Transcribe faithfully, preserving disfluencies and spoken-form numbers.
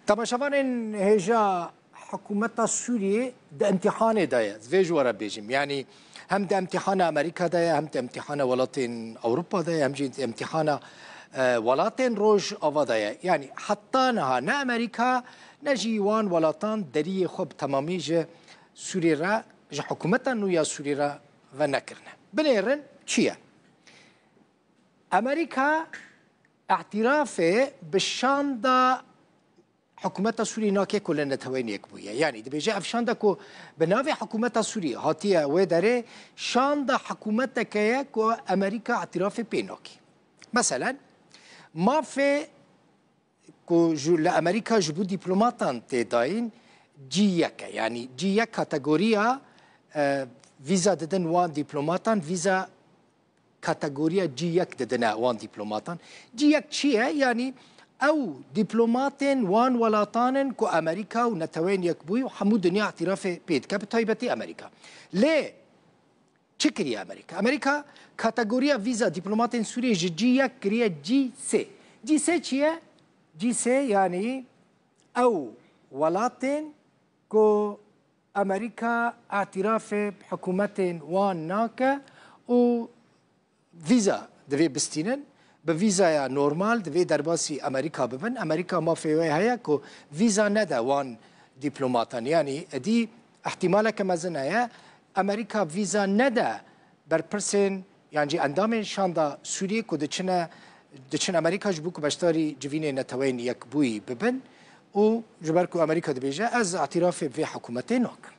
Temaşevanên hêja, hikûmeta Sûriyê di imtîhanê de ye. Vê ji we re bêjim. Yanî hem di imtîhana Amerîka de ye, hem di imtîhana welatên Ewropa de ye, hem jî di imtîhana, e, welatên Rojava de ye. Yanî heta niha ne Amerîka, ne jî wan welatan deriyê xwe bi temamî ji Sûriyê re, ji hikûmeta nû ya Sûriyê re venekirine. Binêrin çi ye? Amerîka îtirafê bi şanda hikûmeta Sûriyê nake ku li Neteweyên Yekbûyî ye. Yanî dibêje ev şanda ku bi navê hikûmeta Sûriyê hatiye wê derê, şanda hikûmeteke ye ku Amerîka îtirafê pê nake. Meselen, mafê ku ji, li Amerîka ji bo diplomatan tê dayîn G yek e. Yanî G yek kategoriya, e, vîza didin wan diplomatan, vîza kategoriya G yek didine wan diplomatan. G yek çi ye? Yanî ew diplomatên wan welatan in ku Amerîka û Neteweyên Yekbûyî û hemû dinya îtirafê pê dike, bi taybetî Amerîka. Lê çi kiriye Amerîka? Amerîka kategoriya vîza diplomatên Sûriyê ji G yek kiriye G sê. G sê çi ye? G sê yanî ew welatên ku Amerîka îtirafê bi hikûmetên wan nake û vîza divê bistînin. Bi vîzaya normal divê derbasî Amerîka bibin. Amerîka mafê wê heye ku vîza nede wan diplomatan. Yanî êdî îhtîmaleke mezin heye Amerîka vîza nede berpirsên yan jî endamên şanda Sûriyê ku diçine, diçin Amerîka ji bo ku beşdarî civînê Neteweyên Yekbûyî bibin û ji ber ku Amerîka dibêje, ez îtirafê bi vê hikûmetê nakim.